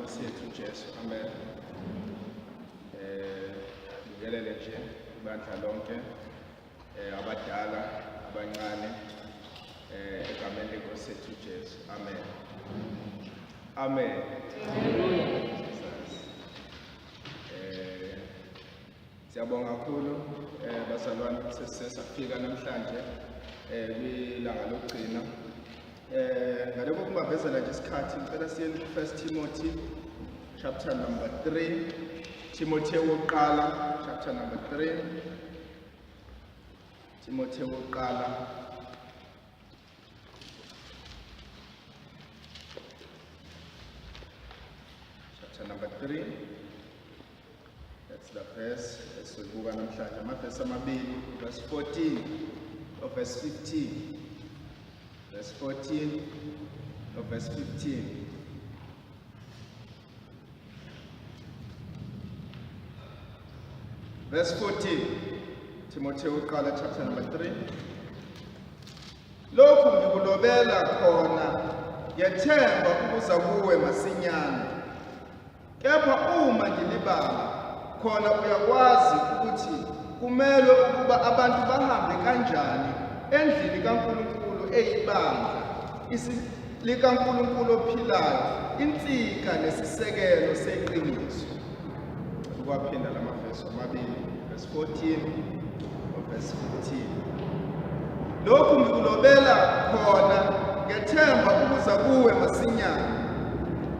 leNkosi yethu Jesu. Amen. Ngikelele nje ibandla lonke abadala abancane egameni leNkosi yethu Jesu. Amen. Amen. Jesus. Siyabonga kakhulu bazalwane sesafika namhlanje kwilanga lokugcina. Ngale kokubavezela nje isikhathi ngicela siye ku 1 Timothy chapter number 3. Timothy wokuqala chapter number 3. Timothy wokuqala chapter number 3. That's the verse esizoyibuka namhlanje, amavesi amabili, verse 14 no verse 15. Verse 14 no verse 15. Verse 14, Timotheo uqala chapter number 3. Lokhu ngikulobela khona ngethemba ukuza kuwe masinyane. Kepha uma ngilibala, khona uyakwazi ukuthi kumelwe ukuba abantu bahambe kanjani endlini kaNkulunkulu eyibandla likaNkulunkulu ophilayo, insika nesisekelo seqiniso. Ukwaphinda la mavesi amabili, verse 14 verse 15. Lokhu ngikulobela khona ngethemba ukuza kuwe masinyane.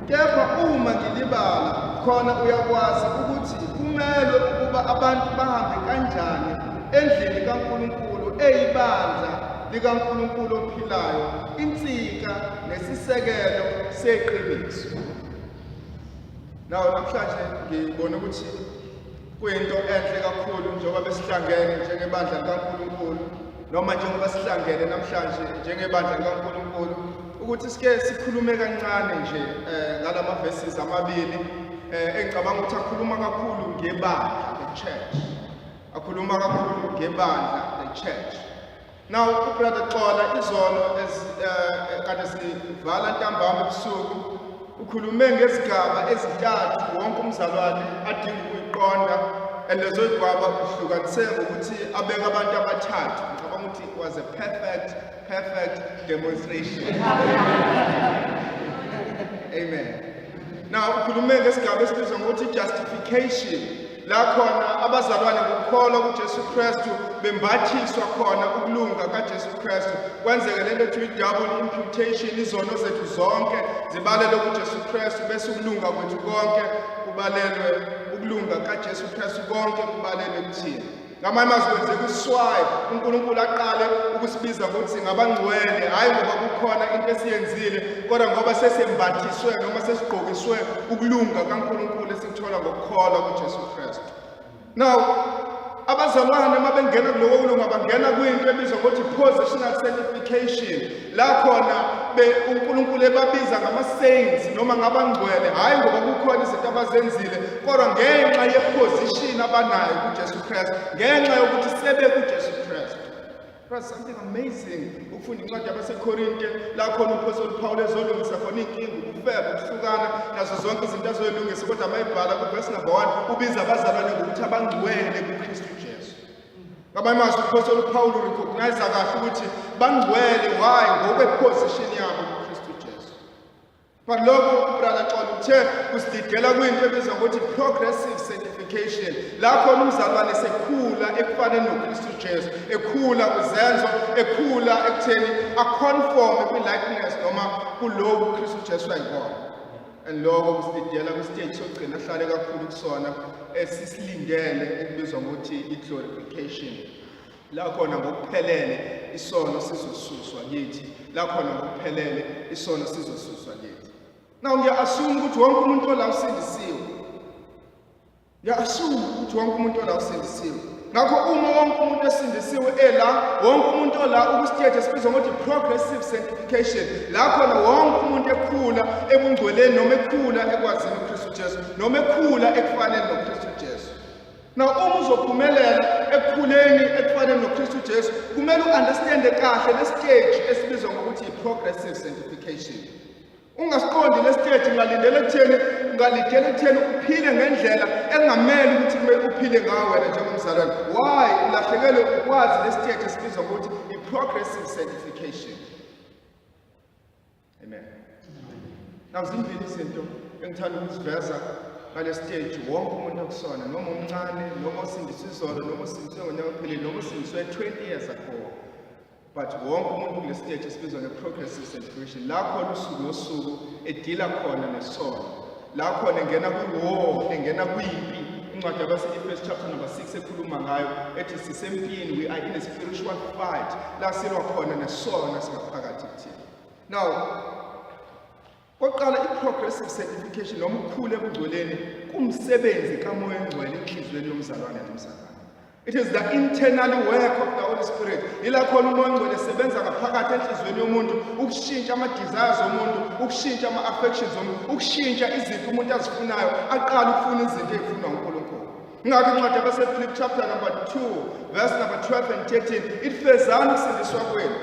Kepha uma ngilibala, khona uyakwazi ukuthi kumelwe ukuba abantu bahambe kanjani endlini kaNkulunkulu eyibandla likaNkulunkulu ophilayo, insika nesisekelo seqiniso. Now namhlanje ngibona ukuthi kuyinto enhle kakhulu njengoba besihlangene njengebandla likaNkulunkulu noma njengoba sihlangene namhlanje njengebandla likaNkulunkulu ukuthi sike sikhulume kancane nje ngalama verses amabili engicabanga ukuthi akhuluma kakhulu ngebandla, the church. Akhuluma kakhulu ngebandla, the church. Now uBrother Xola izolo kade sivala ntambama ebusuku ukhulume ngezigaba ezintathu wonke umzalwane adinga ukuyiqonda, and lezo zigaba uhlukanise ngokuthi abeke abantu abathathu. Ngicabanga ukuthi it was a perfect demonstration. Amen. Now ukhulume ngesigaba esibizwa ngokuthi justification, la khona abazalwane ngokukholwa kuJesu Kristu bembathiswa khona ukulunga kaJesu Kristu, kwenzeke lento ethi double imputation, izono zethu zonke zibalelwe kuJesu Kristu bese ukulunga kwethu konke kubalelwe ukulunga kaJesu Kristu, konke kubalelwe kuthina. Ngamanye amazwi kwenzeka uswayi, uNkulunkulu aqale ukusibiza ngokuthi ngabangcwele, hhayi ngoba kukhona into esiyenzile, kodwa ngoba sesembathiswe noma sesigqokiswe ukulunga kaNkulunkulu esikuthola ngokukholwa kuJesu Kristu. Now abazalwane uma bengena kuloko kulunga bangena kwinto ebizwa ngokuthi positional sanctification, la khona uNkulunkulu ebabiza ngama-saints noma ngabangcwele, hhayi ngoba kukhona izinto abazenzile, kodwa ngenxa ye-position abanayo kuJesu Kristu, ngenxa yokuthi sebekuJesu Kristu. It was something amazing ukufunda incwadi yabaseKorinte, la khona umphostoli Paul ezolungisa khona iy'nkinga, ukufeba, ukuhlukana, nazo zonke izinto azoyilungisa, kodwa uma ebhala kuvesi number 1 ubiza abazalwane ngokuthi abangcwele kuKristu Jesu. Ngamanye amazwi umphostoli uPaul urecognize kahle ukuthi bangcwele, why? Ngokwe-position yabo kuKristu Jesu. But lokho uBrother Xolo uthe kusididela kwinto ebizwa ngokuthi progressive sanctification, la khona umzalwane sekhula ekufaneni noKristu Jesu, ekhula kwizenzo, ekhula ekutheni aconforme kwi-likeness noma kulokhu uKristu Jesu ayikona. And lokho kusididela kwistage sokugcina ahlale kakhulu kusona esisilindele ekubizwa ngokuthi i-glorification, la khona ngokuphelele isono sizosuswa kithi, la khona ngokuphelele isono sizosuswa kithi. Now ngiya-assume ukuthi wonke umuntu ola usindisiwe. Ngiya-assume ukuthi wonke umuntu ola usindisiwe. Ngakho uma wonke umuntu esindisiwe ela, wonke umuntu ola ukusiteji esibizwa ngokuthi progressive sanctification, la khona wonke umuntu ekhula ebungcweleni noma ekhula ekwazini uKristu Jesu noma ekhula ekufaneni noKristu Jesu. Now uma uzophumelela ekukhuleni ekufaneni noKristu Jesu, kumele u-understande kahle le stage esibizwa ngokuthi i-progressive sanctification. Ungasiqondi le stage, ungalindele ekutheni, ungalindele ekutheni uphile ngendlela engamele ukuthi kumele uphile ngayo wena njengomzalwane. Why? Ulahlekelwe ukwazi le stage esibizwa ngokuthi i-progressive sanctification. Amen. Now zimbili izinto engithanda ukuziveza ngale stage wonke umuntu akusona, noma omncane, noma osindiswe izolo, noma osindiswe ngonyaka ophelile, noma osindiswe 20 years ago, but wonke umuntu kule stage esibizwa nge-progressive sanctification, la khona usuku nosuku edila khona nesono, la khona engena kwi-war, engena kwimpi incwadi yabase-Efesu chapter number 6 ekhuluma ngayo, ethi sisempini, we are in a spiritual fight, la silwa khona nesono singaphakathi kuthina. Now kokuqala, i-progressive sanctification noma ukukhula ebungcweleni kumsebenzi kaMoya oNgcwele enhliziyweni yomzalwane nomzalwane. It is the internal work of the Holy Spirit. Ila khona uMoya oNgcwele esebenza ngaphakathi enhliziyweni yomuntu ukushintsha ama-desires omuntu, ukushintsha ama-affections omuntu, ukushintsha izinto umuntu azifunayo, aqale ukufuna izinto ey'funwa uNkulunkulu. Ingakho incwadi yabaseFilipi chapter number 2 verse number 12 and 13 ithi, "Fezani ukusindiswa kwenu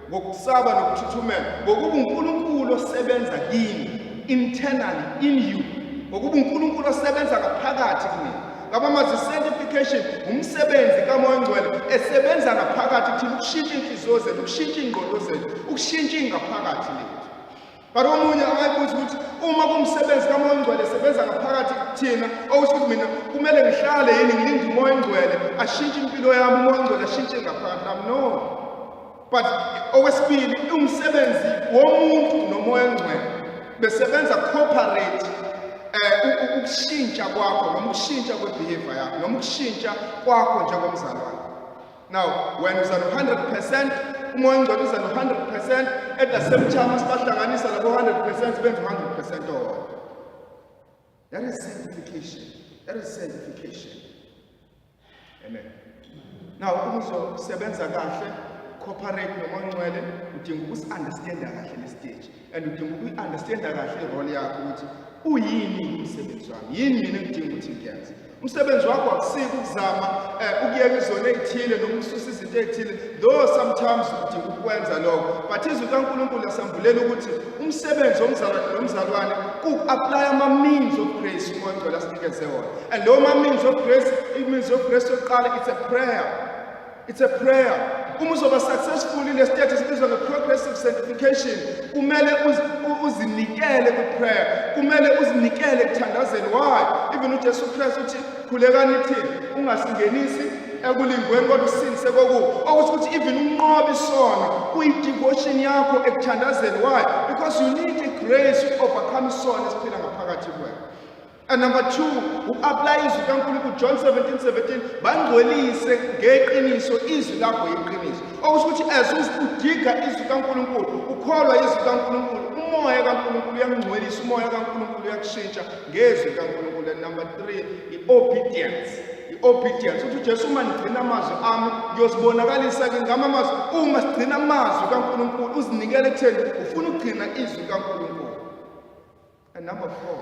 ngokusaba nokuthuthumela, ngokuba uNkulunkulu osebenza kini," internally in you, ngokuba uNkulunkulu osebenza ngaphakathi kunini. Ngaba mazwi, sanctification umsebenzi kaMoya oNgcwele esebenza ngaphakathi kuthina ukushintsha inhliziyo zethu, ukushintsha ingqondo zethu, ukushintsha ingaphakathi lethu. But omunye angayibuza ukuthi uma kumsebenzi kaMoya oNgcwele esebenza ngaphakathi kuthina, okusho ukuthi mina kumele ngihlale yini ngilinde uMoya oNgcwele ashintshe impilo yami, uMoya oNgcwele ashintshe ngaphakathi lami? No. But okwesibili, umsebenzi womuntu noMoya oNgcwele besebenza cooperate ukushintsha kwakho noma ukushintsha kwe-behavior yakho noma ukushintsha kwakho njengomzalwane. Now wena uza no-100%, uMoya oNgcwele uza no-100%. At the same time sibahlanganisa labo 100% benza u-100% owodwa. That is sanctification. That is sanctification. Amen. Now uma uzosebenza kahle, cooperate noMoya oNgcwele, udinga ukusi-understanda kahle le stage and udinga ukuyi-understanda kahle i-role yakho, ukuthi uyini umsebenzi wami, yini mina engidinga ukuthi ngiyenze. Umsebenzi wakho akusiko ukuzama ukuyeka izono ey'thile noma ukususa izinto ey'thile, though sometimes udinga ukukwenza lokho, but izwi kaNkulunkulu asambulela ukuthi umsebenzi womzalwane nomzalwane ku-apply ama-means of grace uMoya oNgcwele asinikeze wona. And lowo ma-means of grace, i-means of grace yokuqala, it's a prayer. It's a prayer. Uma uzoba successful ile state esibizwa nge-progressive sanctification, kumele uzinikele kwi-prayer, kumele uzinikele ekuthandazeni. Why? Even uJesu Kristu uthi, "Khulekani thini, ungasingenisi ekulingweni, kodwa usindise kokubi." Okusho ukuthi even unqoba isono kuyi-devotion yakho ekuthandazeni. Why? Because you need a grace to overcome isono esiphila ngaphakathi kuwena. And number two, u-apply izwi kaNkulunkulu, John 17 17, "Bangcwelise ngeqiniso, izwi lakho yiqiniso." Okusho ukuthi as udiga izwi kaNkulunkulu, ukholwa izwi kaNkulunkulu, uMoya kaNkulunkulu uyakungcwelisa, uMoya kaNkulunkulu uyakushintsha ngezwi kaNkulunkulu. And number three, i-obedience. I-obedience. Uthi uJesu, "Uma nigcina amazwi ami, ngiyosibonakalisa ke ngami amazwi." Uma sigcina amazwi kaNkulunkulu, uzinikele ekutheni ufuna ukugcina izwi kaNkulunkulu. And number four,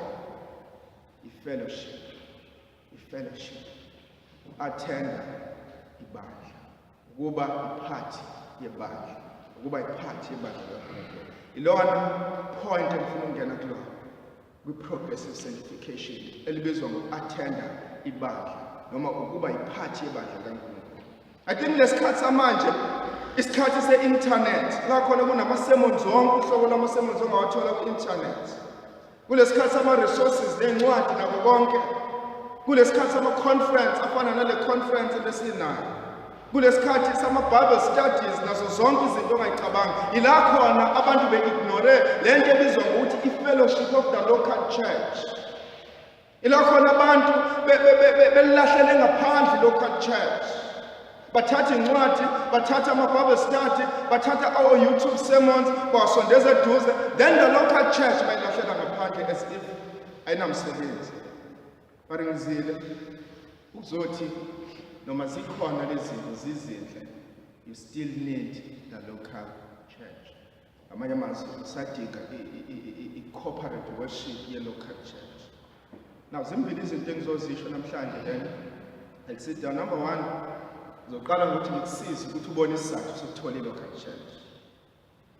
i-fellowship. I-fellowship. Attenda ibandla. Ukuba i-part yebandla. Ukuba i-part yebandla kaNkulunkulu. Ilona point engifuna ukungena kulona kwi-progressive sanctification elibizwa ngoku-attenda ibandla noma ukuba i-part yebandla kaNkulunkulu. I think lesikhathi samanje, isikhathi se-internet, la khona kunama-sermons, wonke uhlobo lwama-sermons ongawathola ku-internet. Kulesikhathi sama-resources ney'ncwadi nako konke. Kulesikhathi sama-conference afana nale conference lesinayo. Kulesikhathi sama-Bible studies nazo zonke izinto ongayicabanga. Ila khona abantu be-ignore le nto ebizwa ngokuthi i-fellowship of the local church. Ila khona abantu belahlele ngaphandle local church. Bathatha incwadi, bathatha ama-Bible study, bathatha o-YouTube sermons, bawasondeza eduze, then the local church bayilahlela ngaphandle as if ayinamsebenzi. But ngizile ukuzothi noma zikhona lezi zinto zizinhle, you still need the local church. Ngamanye amazwi, usadinga i-corporate worship ye-local church. Now zimbili izinto engizozisho namhlanje, then I'll sit down. Number one, ngizoqala ngokuthi ngikusize ukuthi ubone isizathu sokuthola i-local church.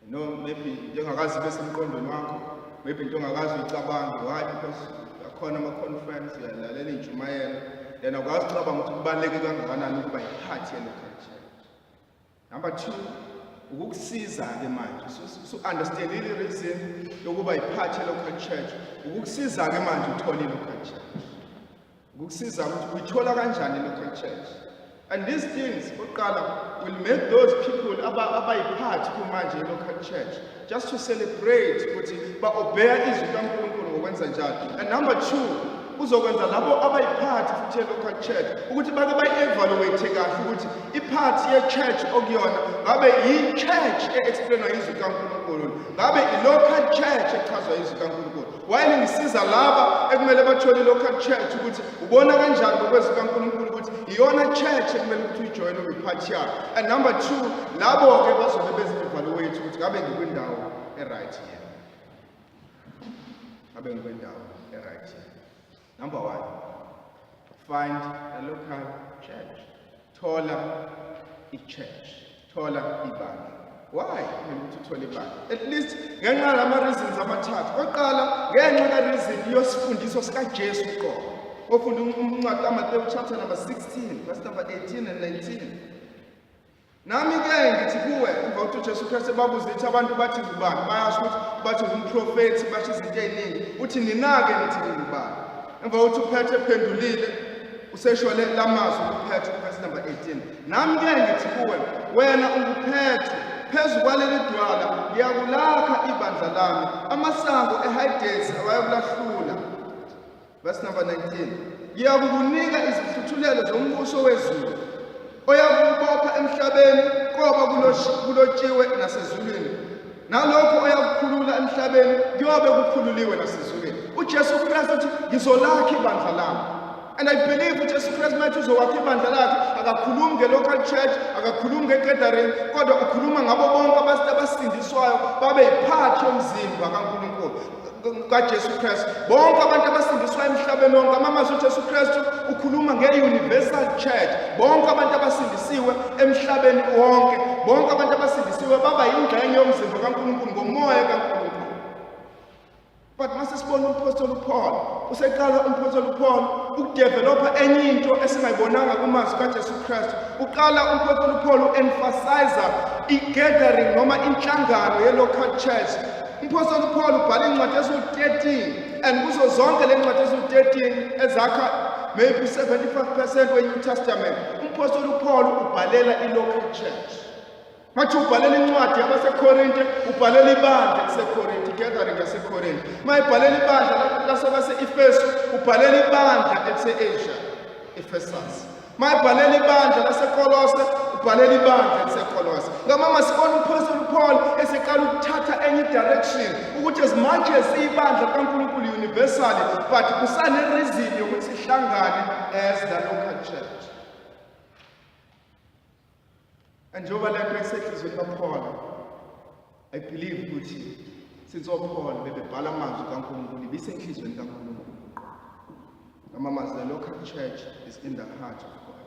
Maybe njengakazi bese emqondweni wakho. Maybe into ongakaze uyicabange. Why? Because akhona ama-conference, uyalalela iy'ntshumayelo, then awukwazi ucabanga ukuthi kubaluleke kangakanani ukuba yi-part ye-local church. Number two, ukukusiza-ke manje su-understandile i-reason yokuba yi-part ye-local church, ukukusiza-ke manje uthole i-local church, ukukusiza ukuthi uyithola kanjani i-local church. And these things oqala will make those people abayiphathi kumanje i-local church just to celebrate ukuthi ba-obeya izwi likaNkulunkulu ngokwenza njalo. And number two, uzokwenza labo abayiphathi futhi ye-local church ukuthi bake bayi-evaluate kahle ukuthi iphathi ye-church okuyona ngabe yi-church e-explainwa izwi likaNkulunkulu, ngabe i-local church echazwa izwi likaNkulunkulu. While ngisiza laba ekumele bathole i-local church ukuthi ubona kanjani ngokwezwi kaNkulunkulu ukuthi iyona church ekumele ukuthi uyijoyine ube iphathi yayo. And number two, labo-ke bazobe bezi-evaluate ukuthi ngabe ngikwindawo e-right yini, ngabe ngikwindawo e-right yini. Number one, find a local church. Thola i-church, thola ibandla. Why kumele ukuthi uthole ibandla? At least ngenxa yalama reasons amathathu. Oqala, ngenxa ka-reason yosifundiso sikaJesu uqobo. Ofunda uncwadi kaMateyu chapter number 16 verse number 18 and 19. Nami-ke ngithi kuwe, emva kokuthi uJesu Kristu ebabuza ithi abantu bathi ngubani, bayasho ukuthi bathi ngumprofethi, basho izinto ey'ningi. Uthi nina-ke nithi ngingubani? Emva kokuthi uPetro ephendulile, usesho le lamazwi kuPetro, verse number 18. Nami-ke ngithi kuwe, wena unguPetro, phezu kwaleli dwala ngiyakulakha ibandla lami, amasango eHayidesi awayokulahlula. Verse number 19. Ngiyakukunika izihluthulelo zombuso wezulu. Oyakubopha emhlabeni koba kulotshiwe nasezulwini. Nalokho oyakukhulula emhlabeni kuyobe kukhululiwe nasezulwini. UJesu Kristu uthi ngizolakha ibandla lami. And I believe uJesu Kristu mathi uzowakha ibandla lakhe, akakhulumi nge-local church, akakhulumi nge-gathering, kodwa ukhuluma ngabo bonke abantu abasindiswayo babe yiphathi yomzimba kaNkulunkulu kaJesu Kristu. Bonke abantu abasindiswayo emhlabeni wonke, amamazwi uJesu Kristu ukhuluma nge-universal church. Bonke abantu abasindisiwe emhlabeni wonke, bonke abantu abasindisiwe baba yingxenye yomzimba kaNkulunkulu ngomoya kaNkulunkulu. But mase sibona umphostoli uPaul, useqala umphostoli uPaul ukudevelopa enye into esingayibonanga kumazwi kaJesu Kristu. Uqala umphostoli uPaul u-emphasize i-gathering noma inhlangano ye-local church. Umphostoli uPaul ubhala incwadi eziwu-13, and kuzo zonke le ncwadi eziwu-13 ezakha maybe 75% we-New Testament, umphostoli uPaul ubhalela i-local church. Mathi ubhalela incwadi yabaseKorinte, ubhalela ibandla eliseKorinte, i-gathering yaseKorinte. Mayibhalela ibandla lasebase-Efesu, ubhalela ibandla elise-Asia, Ephesus. Mayibhalela ibandla laseKolose, ubhalela ibandla eliseKolose. Ngamama sibona umphostoli uPaul eseqala ukuthatha enye direction ukuthi as much as siyibandla likaNkulunkulu universally, but kusane reason yokuthi sihlangane as the local church. And njengoba le nto isenhliziyweni kaPaul, I believe ukuthi since oPaul bebebhala amazwi kaNkulunkulu, ibisenhliziyweni kaNkulunkulu. Amamazwi, the local church is in the heart of God.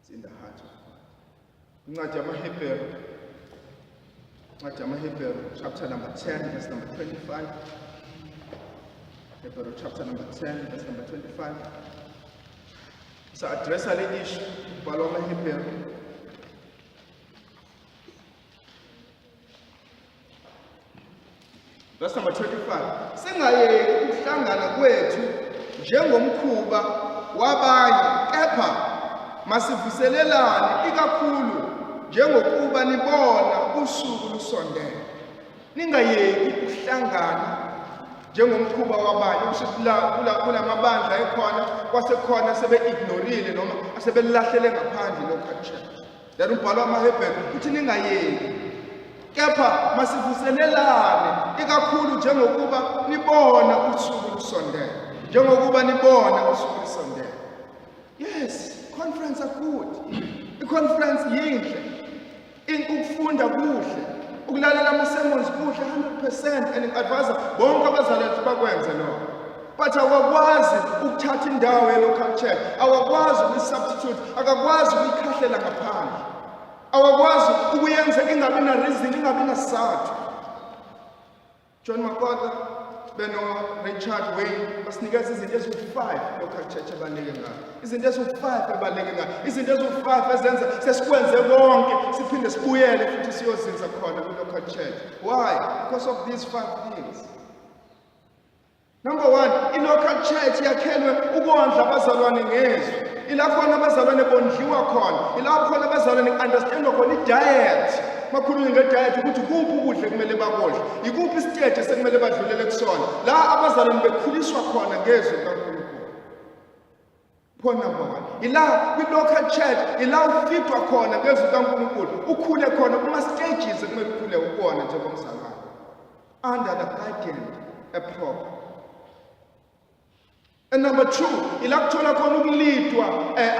It's in the heart of God. Incwadi yamaHebheru, incwadi yamaHebheru chapter number 10 verse number 25. Hebheru chapter number 10 verse number 25. Sa-addressa le issue ubhalo wamaHebheru. Verse number 25. Singayeki ukuhlangana kwethu njengomkhuba wabanye, kepha masivuselelane ikakhulu njengokuba nibona usuku lusondele. Ningayeki ukuhlangana njengomkhuba wabanye, kusho ukuthi kulamabandla ekhona kwasekhona sebe-ignorile noma asebelahlele ngaphandle local church. Then umbhalo wamaHebheru uthi ningayeki, kepha masivuselelane ikakhulu njengokuba nibona usuku lusondele, njengokuba nibona usuku lusondele. Yes, conference are good. I-conference yinhle, ukufunda kuhle, ukulalela ama-sermons kuhle 100%, and ngi-advise bonke abazali ukuthi bakwenze lokho. But awakwazi ukuthatha indawo ye-local church, awakwazi ukuyi-substitute, akakwazi ukuyikhahlela ngaphandle, awakwazi ukuyenza ingabi na-reason, ingabi nasizathu. John MacArthur beno Richard Wayne basinikeza izinto eziwu-5 local church ebaluleke ngayo, izinto eziwu-5 ebaluleke ngayo, izinto eziwu-5 ezenza sesikwenze konke siphinde sibuyele futhi siyozinza khona kwi-local church. Why? Because of these five things. Number one, i-local church yakhelwe ukondla abazalwane ngezwi. Ila khona abazalwane bondliwa khona, ila khona abazalwane ku-understandwa khona i-diet. Makhulunywa nge-diet ukuthi kuphi ukudla ekumele bakudle, ikuphi isiteji esekumele badlulele kusona. La abazalwane bekhuliswa khona ngezwi likaNkulunkulu. Point number one, ila kwi-local church, ila ufidwa khona ngezwi likaNkulunkulu, ukhule khona kuma-stages ekumele ukhule ukuwona njengomzalwane. Under the guidance eproper. And number two, ila kuthola khona ukulidwa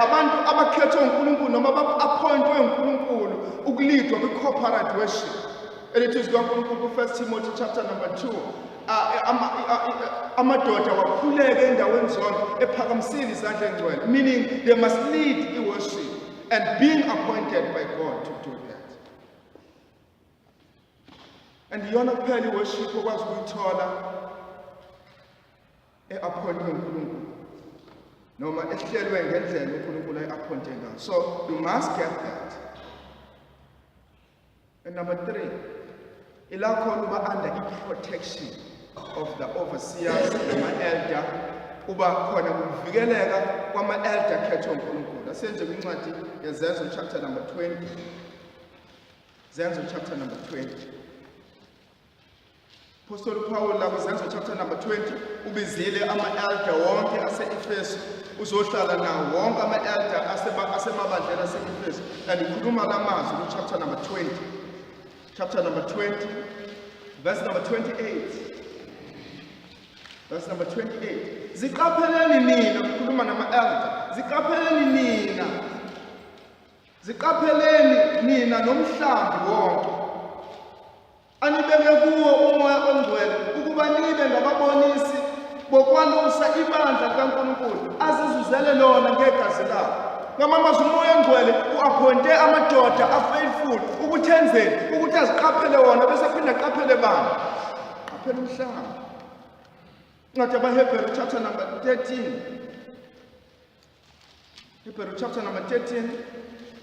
abantu abakhethwe uNkulunkulu noma aba-appointwe uNkulunkulu ukulidwa kwi-corporate worship. Elithi izwi likaNkulunkulu ku-1 Timothy chapter number 2, amadoda wakhuleke endaweni zonke ephakamisile izandla engcwele, meaning they must lead i-worship and being appointed by God to do that. And iyona kuphela i-worship okwazi ukuyithola e-appointwe uNkulunkulu noma ehlelwe ngendlela uNkulunkulu ayi-appointe ngayo. So you must get that. And number three, ila khona uba under i-protection of the overseers nama-elder, uba khona ukuvikeleka kwama-elder akhethwe uNkulunkulu. Asenje kwincwadi yeZenzo chapter number 20. Zenzo chapter number 20. Apostle Paul la kuZenzo chapter number 20 ubizile ama-elder wonke ase-Efesu, uzohlala nawo wonke ama-elder asemabandleni ase-Efesu, and ukhuluma la mazwi ku-chapter number 20, chapter number 20 verse number 28, verse number 28. Ziqapheleni nina, ukhuluma nama-elder, ziqapheleni nina, ziqapheleni nina nomhlambi wonke anibeke kuwo uMoya oNgcwele ukuba nibe ngababonisi bokwalusa ibandla likaNkulunkulu azizuzele lona ngegazi lakhe. Ngamamazwi, uMoya oNgcwele u-appointe amadoda a-faithful ukuthi enzeni, ukuthi aziqaphele wona bese aphinde aqaphele bani, qaphele umhlaba. Incwadi yabaHebheru chapter number 13, Hebrew chapter number 13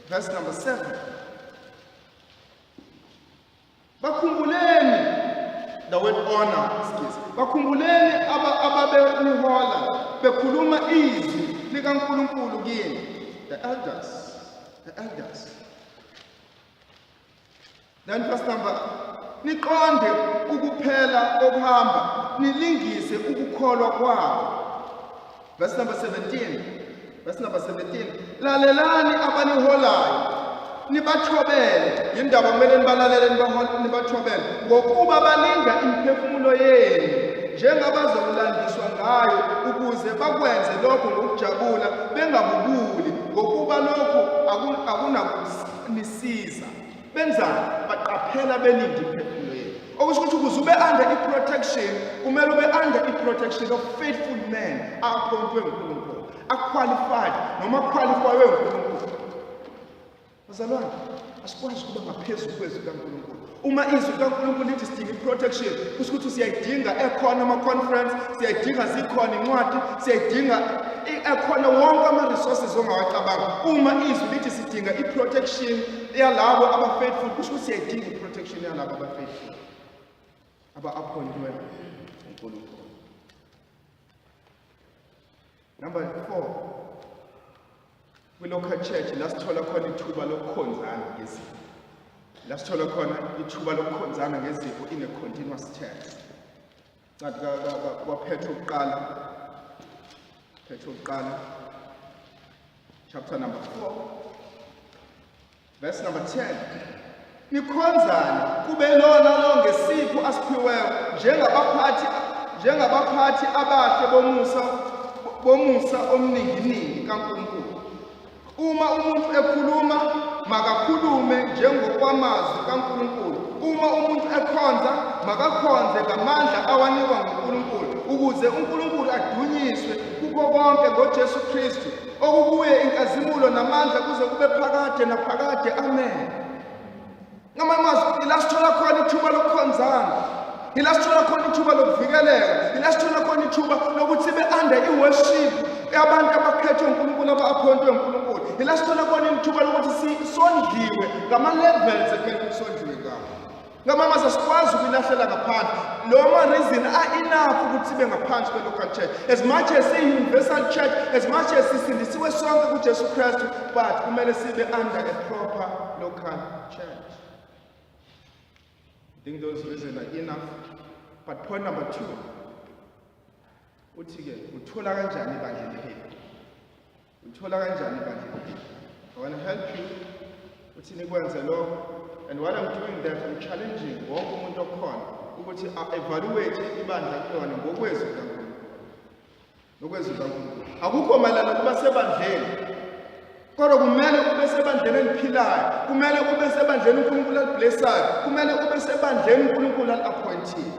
verse number 7. Bakhumbuleni, the word honor, excuse, bakhumbuleni ababenihola bekhuluma izwi likaNkulunkulu kini, the elders, the elders. Then verse number, niqonde ukuphela kokuhamba, nilingise ukukholwa kwabo. Verse number 17, verse number 17, lalelani abaniholayo nibathobele. Yindaba kumele nibalalele nibathobele? Ngokuba balinda imiphefumulo yenu njengabazokulandiswa ngayo, ukuze bakwenze lokho ngokujabula bengabubuli, ngokuba lokhu akunakunisiza. Benzani? Baqaphela, belinde imiphefumulo yenu. Okusho ukuthi ukuze ube under i-protection, kumele ube under i-protection of faithful men appointwe nguNkulunkulu, aqualified noma qualifywe nguNkulunkulu. Bazalwane, asikwazi ukuba ngaphezu kwezwi likaNkulunkulu. Uma izwi likaNkulunkulu lithi sidinga i-protection, kusho ukuthi siyayidinga ekhona ama-conference, siyayidinga zikhona incwadi, siyayidinga ekhona wonke ama-resources ongawacabanga. Uma izwi lithi sidinga i-protection yalabo aba-faithful, kusho ukuthi siyayidinga i-protection yalabo aba-faithful aba-appointwe uNkulunkulu. Number 4, kwi-local church la sithola khona ithuba lokukhonzana ngezipho, la sithola khona ithuba lokukhonzana ngezipho in a continuous tense. Ncwadi kwaPetro kuqala, Petro kuqala chapter number 4 verse number 10, nikhonzane kube lona lo ngesipho asiphiweyo njengabaphathi abahle bomusa omninginingi kaNkulunkulu. Uma umuntu ekhuluma, makakhulume njengokwamazwi kaNkulunkulu. Uma umuntu ekhonza, makakhonze ngamandla awanikwa nguNkulunkulu, ukuze uNkulunkulu adunyiswe kukho konke ngoJesu Kristu, okukuye inkazimulo namandla kuze kube phakade naphakade. Amen. Ngamanye amazwi, ila sithola khona ithuba lokukhonzana. Ila sithola khona ithuba lokuvikeleka, ila sithola khona ithuba lokuthi sibe under i-worship yabantu abakhethwe uNkulunkulu, aba-appointwe uNkulunkulu. Ila sithola khona ithuba lokuthi sondliwe ngama-levels ekumele ukuthi sondliwe ngawo. Ngamama asikwazi ukuyilahlela ngaphandle. Lo ma-reason a-enough ukuthi sibe ngaphansi kwe-local church. As much as siyi-universal church, as much as sisindisiwe sonke kuJesu Kristu, but kumele sibe under a proper local church. I think those reasons are enough. But point number 2, uthi-ke uthola kanjani ibandla eliphila? Uthola kanjani ibandla eliphila? I want to help you uthi nikwenze lokho. And while I'm doing that, I'm challenging wonke umuntu okhona ukuthi a-evaluate ibandla kulona ngokwezwi likaNkulunkulu. Ngokwezwi likaNkulunkulu. Akukho mayelana nokuba sebandleni. Kodwa kumele ube sebandleni eliphilayo, kumele ube sebandleni uNkulunkulu aliblessayo, kumele ube sebandleni uNkulunkulu ali-appointile.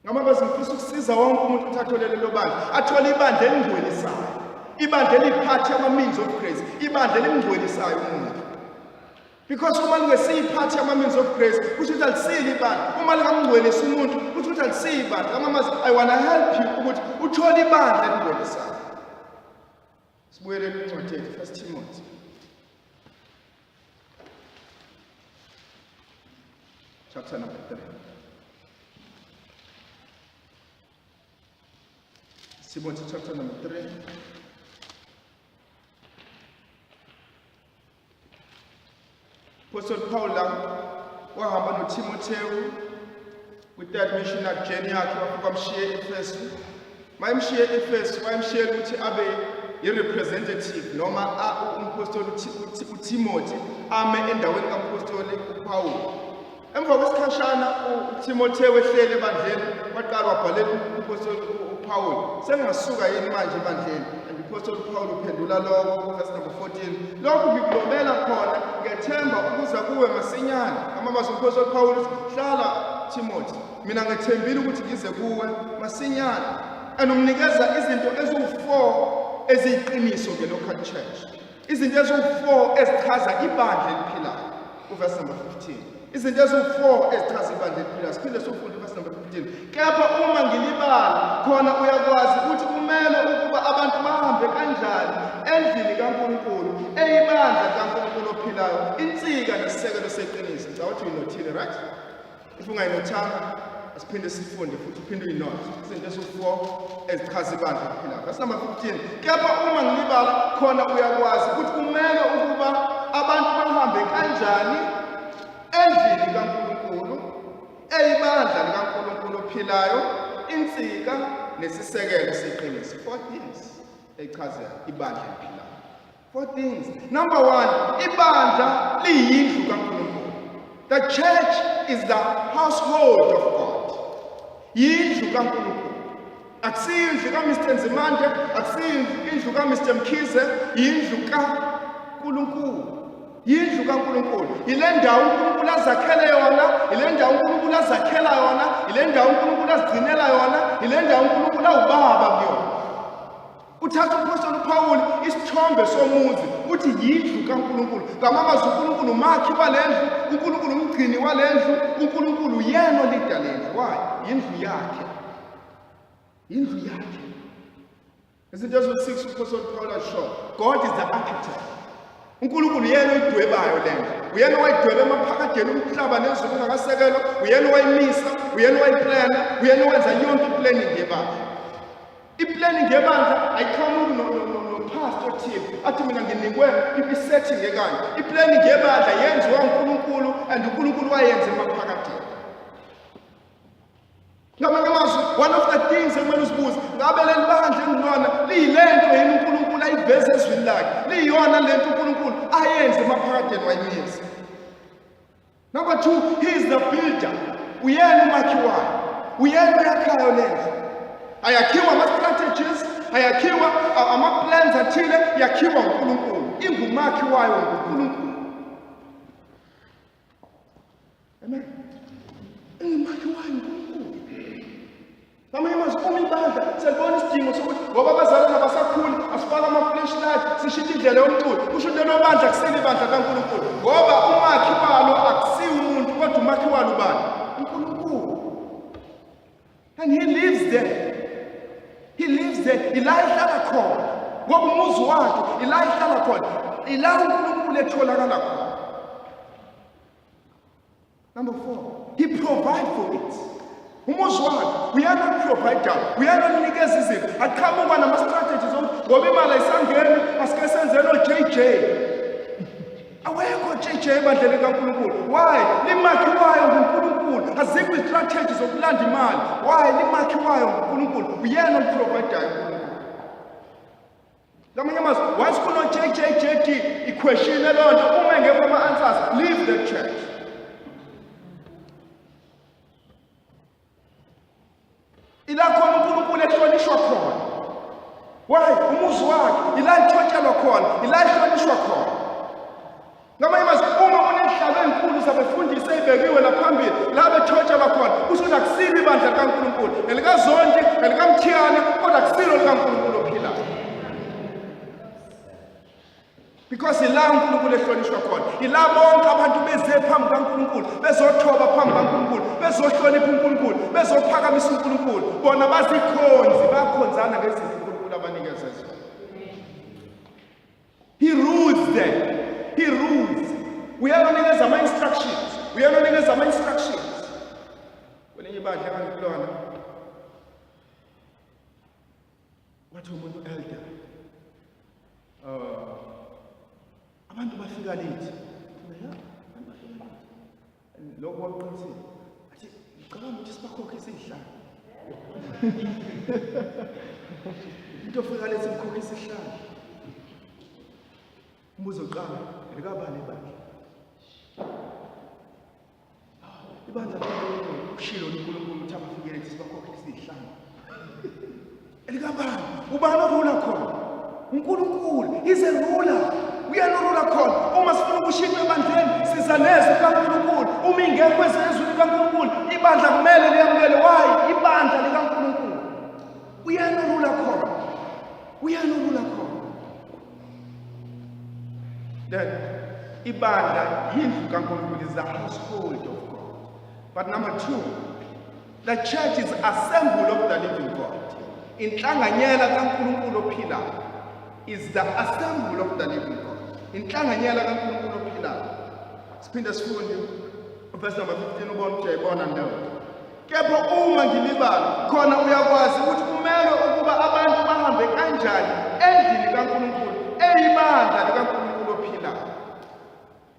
Ngamabazwi ngifisa ukusiza wonke umuntu ukuthi athole lelo bandla, athole ibandla elingcwelisayo, ibandla eliphathe ama-means of grace, ibandla elimngcwelisayo umuntu. Because uma lingesiyiphathi ama-means of grace, kusho ukuthi alisile ibandla. Uma lingamngcwelisi umuntu, kusho ukuthi alisiye ibandla. Ngamamazwi, I wanna help you ukuthi uthole ibandla elingcwelisayo. Sibuyele kwincwadi yethu, First Timothy. Chapter number 3. Timothy chapter number 3. Apostle Paul la wahamba noTimotheo kwi-third missionary journey yakhe, wafika wamshiye e-Efesu. Mayemshiye e-Efesu, wayemshiyela ukuthi abe i-representative noma umpostoli uTimothy ame endaweni kampostoli uPaul. Emva kwesikhashana uTimotheo ehleli ebandleni waqala wabhalela umpostoli uPaul, sengingasuka yini manje ebandleni? And umpostoli uPaul uphendula lokho verse number 14, lokhu ngikulobela khona ngethemba ukuza kuwe masinyane. Amamazwi umpostoli uPaul uthi, hlala Timothy, mina ngethembile ukuthi ngize kuwe masinyane. And umnikeza izinto eziwu-4 eziyiqiniso nge-local church, izinto eziwu-4 ezichaza ibandla eliphilayo. Uverse number 15, izinto eziwu-4 ezichaza ibandla eliphilayo. Siphinde siwufunde uverse number 15. Kepha uma ngilibala khona, uyakwazi ukuthi kumele ukuba abantu bahambe kanjani endlini kaNkulunkulu, eyibandla likaNkulunkulu ophilayo, insika nesisekelo seqiniso. Ngicabanga ukuthi uyinothile, right? If ungayinothanga, asiphinde sifunde futhi, uphinde uyinothe izinto eziwu-4 ezichaza ibandla eliphilayo. Verse number 15, kepha uma ngilibala khona, uyakwazi ukuthi kumele ukuba abantu bahambe kanjani endlini kaNkulunkulu, eyibandla likaNkulunkulu ophilayo, insika nesisekelo seqiniso. Four things echaza ibandla eliphilayo. Four things. Number 1, ibandla liyindlu kaNkulunkulu. The church is the household of God. Yindlu kaNkulunkulu. Akusiyo indlu kaMr Nzimande, akusiyo indlu kaMr Mkhize, yindlu kaNkulunkulu. Yindlu kaNkulunkulu. Ile ndawo uNkulunkulu azakhele yona, ile ndawo uNkulunkulu azakhela yona, ile ndawo uNkulunkulu azigcinela yona, ile ndawo uNkulunkulu awubaba kuyona. Uthatha umphostoli uPawuli isithombe somuzi, uthi yindlu kaNkulunkulu. Ngamamazwi uNkulunkulu umakhi walendlu, uNkulunkulu umgcini walendlu, uNkulunkulu yena olida lendlu. Why? Yindlu yakhe. Yindlu yakhe. Izinto eziwu-6 umphostoli uPawuli asho. God is the architect. uNkulunkulu uyena oyidwebayo lendlu. Uyena owayidweba emaphakadeni umhlaba nezulu ungakasekelwa, uyena owayimisa, uyena owayiplana, uyena owenza yonke iplanning yebandla. Iplanning yebandla ayiqhamuki nopastor othile athi mina nginikwe i-setting ekanje. Iplanning yebandla yenziwa uNkulunkulu and uNkulunkulu wayenza emaphakadeni. Ngamanye amazwi, one of the things ekumele uzibuze, ngabe leli bandla engilona liyilento yini uNkulunkulu ayiveze ezwini lakhe? Liyiyona lento uNkulunkulu ayenze emaphakadeni wayimisa? Number 2, he is the builder. Uyena umakhi wayo. Uyena oyakhayo lendlu. Ayakhiwa ama-strategies, ayakhiwa ama-plans athile, yakhiwa uNkulunkulu. Ingumakhi wayo nguNkulunkulu. Amen. Ingumakhi wayo uNkulunkulu. Ngamanye amazwi, uma ibandla selibona isidingo sokuthi ngoba abazalwane abasakhuli asifake ama-flashlight sishintshe indlela yomculo, kusho ukuthi lelo bandla akusilo ibandla kaNkulunkulu, ngoba umakhi walo akusiwo umuntu, kodwa umakhi walo ubani? uNkulunkulu. And he lives there. He lives there. Ila ehlala khona. Ngoba umuzi wakhe ila ehlala khona. Ila uNkulunkulu etholakala khona. Number 4, he provide for it. Umuzi wakhe uyena provider, uyena onikeza izinto. Aqhamuka nama strategies okuthi ngoba imali ayisangeni asike senzeni o-JJ. Awekho JJ ebandleni likaNkulunkulu. Why? Limakhiwayo nguNkulunkulu. Azikho izistrategy zokulanda imali. Why? Limakhiwayo nguNkulunkulu. Uyena oprovidayo uNkulunkulu. Ngamanye amazwi, once kuno JJJD, iquestion leyo nto uma engekho ama-answers, leave the church. Ila khona uNkulunkulu ehlonishwa khona. Why? Umuzi wakhe ila ethotshelwa khona, ila ehlonishwa khona. Ngamanye amazwi, uma kunenhlalo ezinkulu zabefundisi ezibekiwe laphambili la bethotshelwa khona, kusho ukuthi akusilo ibandla likaNkulunkulu, elikaZondi, elikaMthiyane, kodwa akusilo likaNkulunkulu ophilayo. Because ila uNkulunkulu ehlonishwa khona, ila bonke abantu beze phambi kaNkulunkulu, bezothoba phambi kaNkulunkulu, bezohlonipha uNkulunkulu, bezophakamisa uNkulunkulu. Bona bazikhonzi, bakhonzana ngezinto uNkulunkulu abanikeze zona. He rules them. He rules. Uyena onikeza ama-instructions. Uyena onikeza ama-instructions. Kwelinye ibandla engangikulona wathi umuntu elder abantu bafika late. Ya, abantu bafika late. Lokho kwakuqinisile. Athi ngicabanga ukuthi sibakhokhise izihlalo. Into ofika late simkhokhisa isihlalo. Umbuzo oqala elikabani ibandla? Ibandla ushilo uNkulunkulu ukuthi abafike late sibakhokhise izihlalo. Elikabani? Ubani orula khona? uNkulunkulu is a ruler. Uyena orula khona. Uma sifuna ukushintsha ebandleni siza nezwi likaNkulunkulu. Uma ingekho ezwi likaNkulunkulu, ibandla kumele liyamukele. Why? Ibandla likaNkulunkulu. Uyena orula khona. Uyena orula khona. Then ibandla yindlu kaNkulunkulu is the household of God. But number 2, The church is assembly of the living God. Inhlanganyela kaNkulunkulu ophilayo is the assembly of the living God. Inhlanganyela kaNkulunkulu ophilayo. Siphinde sifunde verse number 15 ubone ukuthi uyayibona leyo. Kepha uma ngilibala khona uyakwazi ukuthi kumele ukuba abantu bahambe kanjani endlini kaNkulunkulu eyibandla likaNkulunkulu ophilayo.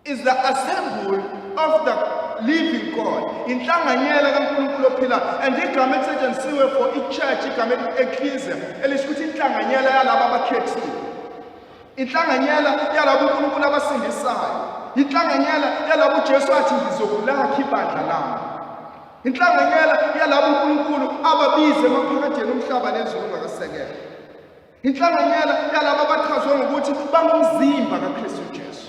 Is the assembly of the living God, inhlanganyela kaNkulunkulu ophilayo. And igama elisetshenzisiwe for i-church, igama elithi-ecclesia, elisho ukuthi inhlanganyela yalabo abakhethiwe, inhlanganyela yalabo uNkulunkulu abasindisayo, inhlanganyela yalabo uJesu athi ngizokulakha ibandla lami, inhlanganyela yalabo uNkulunkulu ababize emaphakadeni omhlaba nezulu ungakasekela, Inhlanganyela yalabo abachazwe ngokuthi bangumzimba kaKristu Jesu.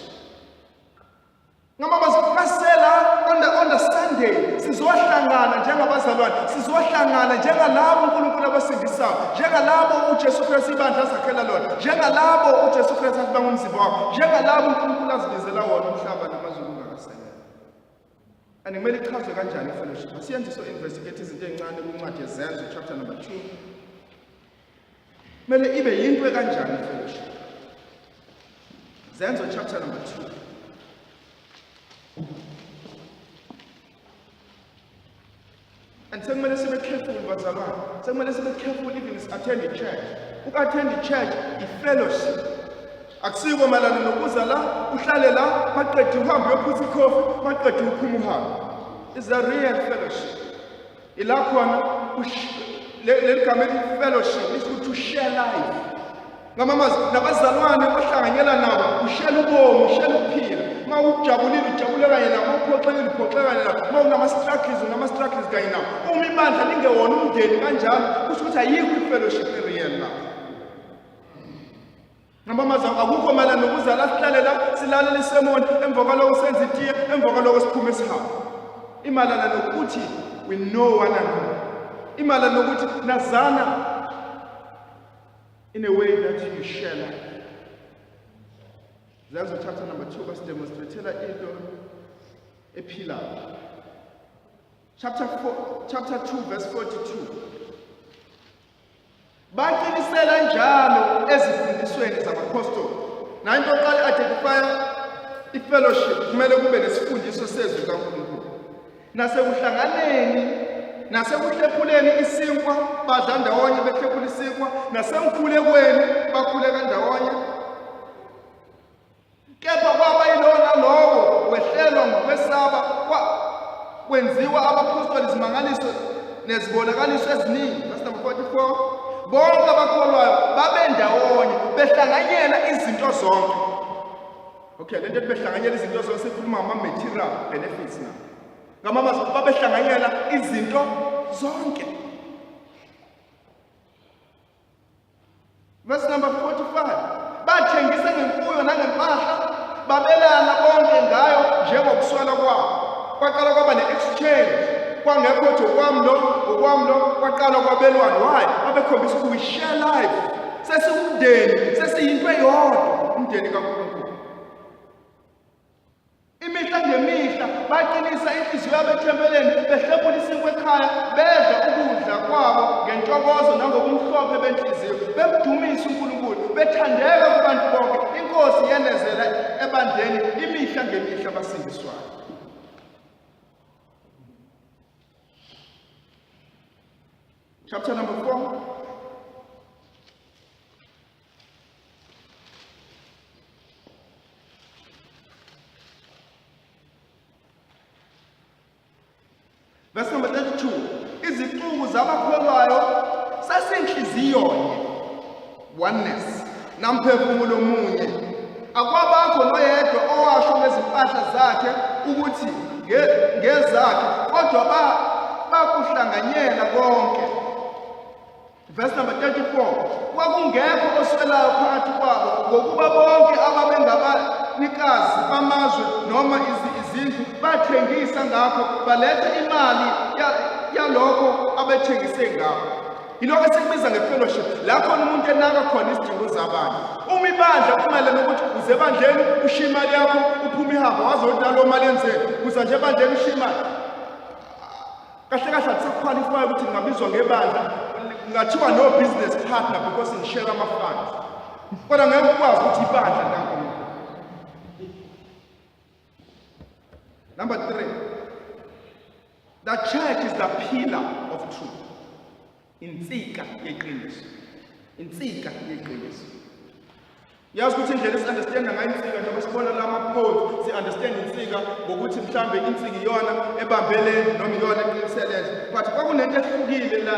Ngama masela on the Sunday sizohlangana njengabazalwane, sizohlangana njengalabo uNkulunkulu abasindisayo, njengalabo uJesu Kristu ibandla azakhela lona, njengalabo uJesu Kristu athi bangumzimba wakhe, njengalabo uNkulunkulu azibizela wona umhlaba namazulu ungakasekela. And kumele ichazwe kanjani i-fellowship? Asiyenze so investigate izinto ey'ncane kwincwadi yeZenzo chapter number 2. Kumele ibe yinto ekanjani i-fellowship? Zenzo chapter number 2. And sekumele sibe careful bazalwane. Sekumele sibe careful even is attend church. Uku-attend church i-fellowship. Akusiko mayelana nokuza la, uhlale la, maqede uhambe uyophuza ikhofi, maqede uphume uhambe. It's a real fellowship. Ila khona leli gama elithi fellowship lisho ukuthi ushare life. Ngamamazwi nabazalwane ohlanganyela nabo ushela ubomi, ushela ukuphila. Uma ujabulile ujabule kanye nabo, uma uphoxekile uphoxeke kanye nabo, uma unama-struggles unama-struggles kanye nabo. Uma ibandla lingewona umndeni kanjalo, kusho ukuthi ayikho i-fellowship e-real lapho. Ngamamazwi akukho mayelana nokuza la sihlale la silalele isemoni emva kwaloko senze itiye emva kwaloko siphume sihambe. Imalana nokuthi we know one another. Imalana nokuthi nazana in a way that you share life. Zenzo chapter number 2 basidemonstratela into ephilayo. Chapter 4, chapter 2 verse 42. Baqinisela njalo ezifundisweni zabaphostoli. Nayo into yokuqala identify i-fellowship, kumele kube nesifundiso sezwi likaNkulunkulu. Nasekuhlanganeni, nasekuhlephuleni isinkwa, badla ndawonye behlephula isinkwa, nasemkhulekweni bakhuleka ndawonye. Kepha kwaba yilowo nalowo wehlelwa ngukwesaba, kwenziwa abaphostoli izimangaliso nezibonakaliso eziningi. Verse number 44. Bonke abakholwayo babendawonye behlanganyela izinto zonke. Okay, lento ethi behlanganyela izinto zonke sikhuluma ngama-material benefits na. Ngamamazwi babehlanganyela izinto zonke. Verse number 45. Bathengisa ngemfuyo nangempahla, babelana bonke ngayo njengokuswela kwabo. Kwaqala kwaba ne-exchange, kwangekho ukuthi okwami lo, okwami lo, kwaqala kwabelwana. Why? Babekhombisa ukuthi we share life. Sesiwumndeni, sesiyinto eyodwa, umndeni kaNkulunkulu. Imihla ngemihla baqinisa inhliziyo yabo ethempeleni, behlephula isinkwa ekhaya, bedla ukudla kwabo ngentokozo nangobumhlophe benhliziyo, bemdumisa uNkulunkulu, bethandeka kubantu bonke. INkosi yenezela ebandleni imihla ngemihla abasindiswayo. Chapter number 4. Verse number 32. Izixuku zabakholwayo sasinhliziyonye, oneness, namphefumulo munye. Akwabakho noyedwa owasho ngezimpahla zakhe ukuthi ngezakhe, kodwa bakuhlanganyela konke. Verse number 34. Kwakungekho oswelayo phakathi kwabo, ngokuba bonke ababengabanikazi bamazwe noma izindlu bathengisa ngakho, baletha imali yalokho abethengise ngakho. Yilokho esikubiza nge-fellowship, la khona umuntu enaka khona izidingo zabanye. Uma ibandla kumayelana nokuthi uze ebandleni ushiye imali yakho uphume ihambe wazi ukuthi nalowo mali yenzeni, uza nje ebandleni ushiye imali. Kahle kahle akusaqualify ukuthi ngingabizwa ngebandla, ngathiwa no business partner because ngishare ama-funds, kodwa ngeke ukwazi ukuthi ibandla likaNkulunkulu. Number 3, the church is the pillar of truth. Insika yeqiniso, insika yeqiniso. Yazi ukuthi indlela esi-understanda ngayo insika, njengoba sibona la ma-poles, si-understand insika ngokuthi mhlambe insika iyona ebambele noma iyona eqiniselele, but kwakunento ehlukile la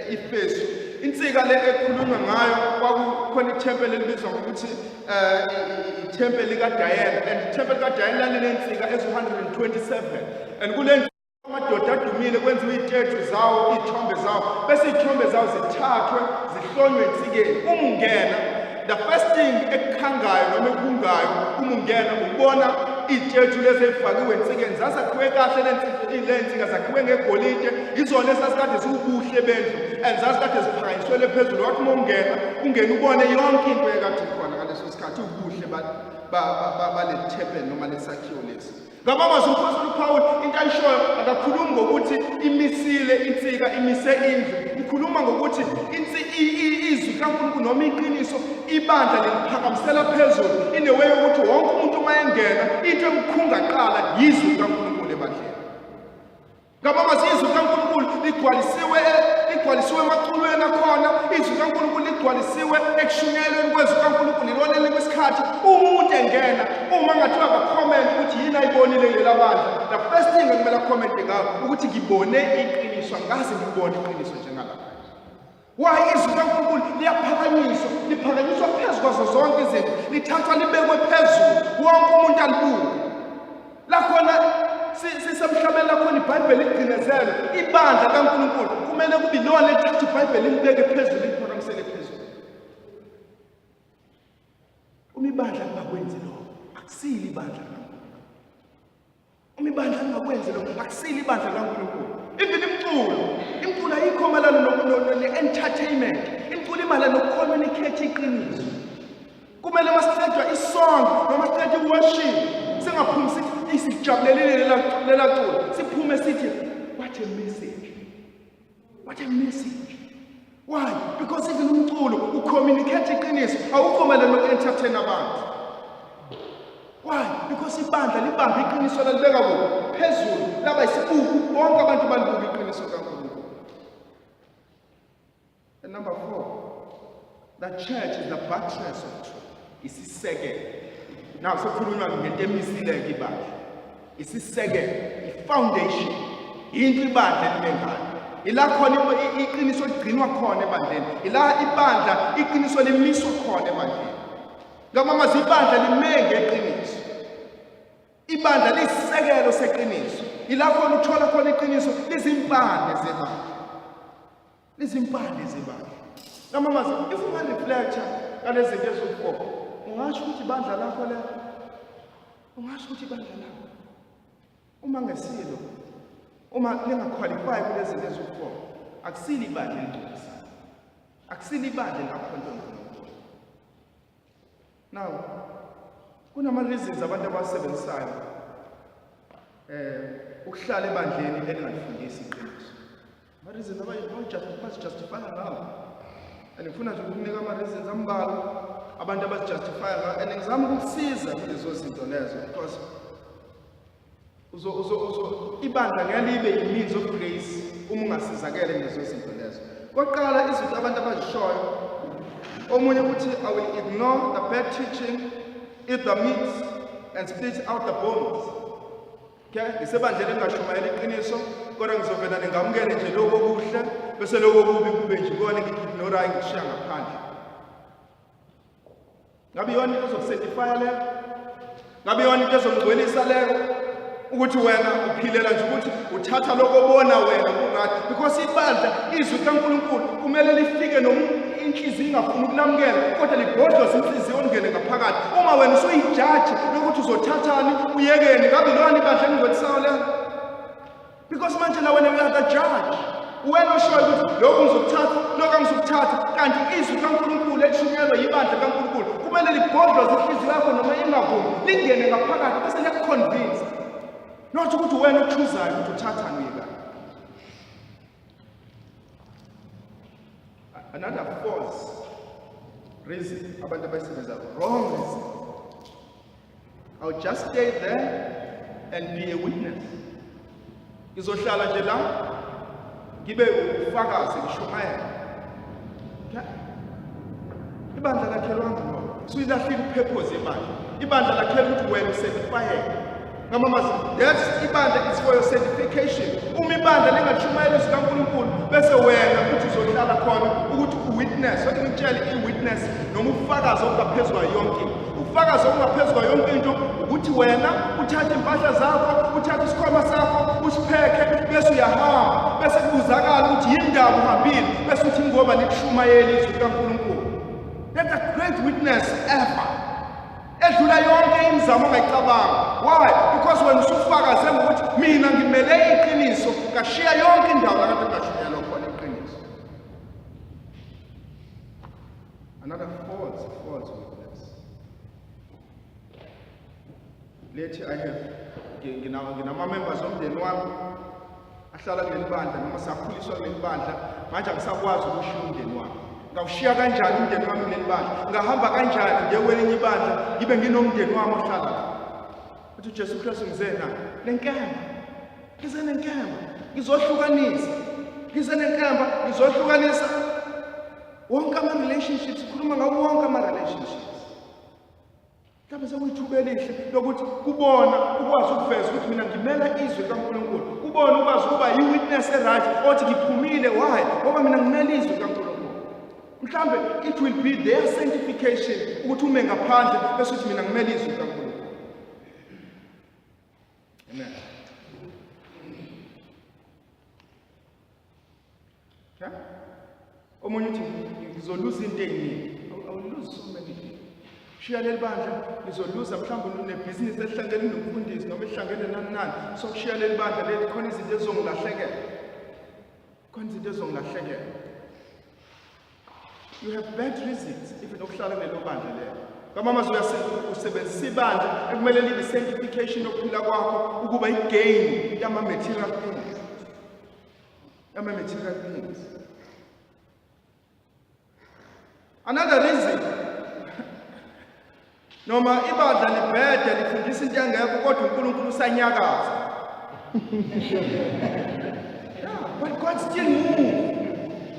Efesu. Insika le ekhulunywa ngayo, kwakukhona ithempeli elibizwa ngokuthi ithempeli likaDiana, and ithempeli likaDiana lalinensika eziwu-127, and kule amadoda adumile kwenziwa iy'tethu zawo, iy'thombe zawo, bese iy'thombe zawo zithathwe zihlonywe ensikeni. Uma ungena, the first thing ekukhangayo noma ekuhungayo uma ungena ubona iy'tethu lezi ey'fakiwe ensikeni. Zazakhiwe kahle le nsika, zakhiwe ngegolide, izona ezasikade ziwubuhle bendlu, and zazikade ziphakanyiswele phezulu. Wathi uma ungena, ungena ubone yonke into ekade ikhona ngaleso sikhathi, ubuhle baleli thempeli noma lesakhiwo lesi. Ngamamazwi umphostoli uPaul into ayishoyo, akakhulumi ngokuthi imisile insika, imise indlu, ukhuluma ngokuthi izwi likaNkulunkulu noma iqiniso ibandla liliphakamisela phezulu in a way yokuthi wonke umuntu uma engena, into emkhunga qala yizwi likaNkulunkulu ebandleni. Ngamamazwi, izwi likaNkulunkulu ligcwalisiwe, ligcwalisiwe emaculweni akhona. Izwi likaNkulunkulu ligcwalisiwe ekushunyayelweni kwezwi likaNkulunkulu, ilona elikwisikhathi. Uma umuntu engena, uma ngathiwa akacomment ukuthi yini ayibonile kulela bandla, the first thing ekumele acommente ngayo ukuthi ngibone iqiniso, angikaze ngibone iqiniso njengalapha. Why? Izwi likaNkulunkulu liyaphakanyiswa, liphakanyiswa phezu kwazo zonke izinto, lithathwa libekwe phezulu, wonke umuntu alibuke. Lakhona sisemhlabeni, lakhona iBhayibheli ligcinezelwe. Ibandla kaNkulunkulu kumele kube ilona elithatha iBhayibheli libeke phezulu, liphakamisele phezulu. Uma ibandla lingakwenzi lokho, akusile ibandla likaNkulunkulu. Uma ibandla lingakwenzi lokho, akusile ibandla likaNkulunkulu. Even imculo, imculo ayikho mayelana ne-entertainment. Imculo imayelana nokucommunicate iqiniso. Kumele masiqedwa isong noma siqedwa i-worship, singaphumi sithi sijabulelile lela culo, siphume sithi what a message, what a message. Why? Because even umculo ucommunicate iqiniso, awukho mayelana noku-entertain abantu. Why? Because ibandla libambe iqiniso lalibeka kuphi? Phezulu, laba isibuku, bonke abantu balibuka iqiniso kaNkulunkulu. And number 4, the church is the buttress of truth. Isisekelo. Now sekukhulunywa ngento emisileke ibandla. Isisekelo, i-foundation, into ibandla elime ngayo. Ila khona iqiniso ligcinwa khona ebandleni. Ila ibandla iqiniso limiswa khona ebandleni. Ngamamazi ibandla lime ngeqiniso. Ibandla lisisekelo seqiniso. Ila khona uthola khona iqiniso lizimpande zebandla. Lizimpande zebandla. Ngamamazi if ungareflecta ngalezi zinto eziwu-4 ungasho ukuthi ibandla lakho lelo. Ungasho ukuthi ibandla lakho. Uma ngesilo uma lingaqualify kulezi zinto eziwu-4 akusilo ibandla elingcwelisayo. Akusilo ibandla elingakhonza uNkulunkulu. Now kunama reasons abantu abawasebenzisayo ukuhlala ebandleni elingalifundisi iqiniso. Ama reasons abazijustify ngawo. And ngifuna nje ukukunika ama reasons ambalwa abantu abazijustify ngawo and ngizama ukukusiza kulezo zinto lezo because uzo uzo uzo ibandla ngeke libe i-means of grace uma ungasizakele ngezo zinto lezo. Kokuqala izinto abantu abazishoyo, omunye uthi I will ignore the bad teaching, eat the meat and spit out the bones. Okay, ngisebandleni engingashumayela iqiniso kodwa ngizovela ningamukele nje lokho okuhle bese lokho okubi kube nje ikona engikignorayo ngikushiya ngaphandle. Ngabe iyona into ezokusentifaya leyo? Ngabe iyona into ezokungcwelisa leyo? Ukuthi wena uphilela nje ukuthi uthatha lokho obona wena ku-right because ibandla izwi likaNkulunkulu kumele lifike noma inhliziyo ingafuni ukulamukela kodwa libhodloze inhliziyo lingene ngaphakathi. Uma wena usuyijaji lokuthi uzothathani uyekeni, ngabe ilona ibandla elingcwelisayo lelo? Because manje la wena you are the judge. Uwena oshoyo ukuthi lokhu ngizokuthatha, lokhu angizokuthatha, kanti izwi likaNkulunkulu elishunyelwa yibandla likaNkulunkulu kumele libhodloze inhliziyo yakho noma ingavumi, lingene ngaphakathi bese liyakuconvince. Not ukuthi wena ochuzayo ukuthi uthathani uyekani. Another false reason abantu abayisebenzayo, wrong reason. I'll just stay there and be a witness. Ngizohlala nje la ngibe ufakazi ngishumayela. Ibandla lakhelwanga lokho. Suyilahlile ipurpose yebandla. Ibandla lakhelwa ukuthi wena ucertifyeke. Ngamamazi, that's ibandla is for your sanctification. Uma ibandla lingashumayela izwi kaNkulunkulu bese wena uthi uzohlala khona ukuthi uwitness. Wathi ngitshele i-witness noma ufakazi okungaphezu kwayo yonke into. Ufakazi okungaphezu kwayo yonke into ukuthi wena uthathe impahla zakho, uthathe isikhwama sakho, usiphekhe bese uyahamba, bese kubuzakala ukuthi yindaba uhambile, bese uthi ngoba likushumayela izwi likaNkulunkulu. That's a great witness ever. Edlula yonke imizamo ongayicabanga. Why? Because wena usufakaze ngokuthi mina ngimele iqiniso, ngashiya yonke indawo la kade ngashunyelwa khona iqiniso. Another false witness. Lethi I have nginama-members omndeni wami ahlala kuleli bandla noma sakhuliswa kuleli bandla, manje angisakwazi ukushiya umndeni wami. Ngawushiya kanjani umndeni wami kuleli bandla? Ngahamba kanjani ngiye kwelinye ibandla ngibe nginomndeni wami ohlala la? Uthi uJesu Kristu ngize na lenkemba, ngize nenkemba, ngizohlukanisa, ngize nenkemba, ngizohlukanisa wonke ama-relationships. Khuluma ngawo wonke ama-relationships. Mhlawumbe sekuyithuba elihle lokuthi kubona ukwazi ukuveza ukuthi mina ngimela izwi likaNkulunkulu, kubona ukwazi ukuba yi-witness e-right othi ngiphumile. Why? Ngoba mina ngimela izwi likaNkulunkulu. Mhlawumbe it will be their sanctification ukuthi ume ngaphandle bese uthi mina ngimela izwi likaNkulunkulu. Amen. Okay? Omunye uthi ngizoluza into eziningi. I will lose so many things. Shiya leli bandla ngizoluza, mhlawumbe unebhizinisi elihlangene nomfundisi noma elihlangene nani nani. So kushiya leli bandla leli khona izinto ezizongilahlekela. Khona izinto ezizongilahlekela. You have bad reasons even ukuhlala kulelo bandla lelo. Ngamama usebenzisa ibandla ekumele libe sanctification yokuphila kwakho ukuba igain yama material things. Yama material things. Another reason, noma ibandla libhede lifundisa into engekho, kodwa uNkulunkulu usanyakaza. Yeah, but God still move.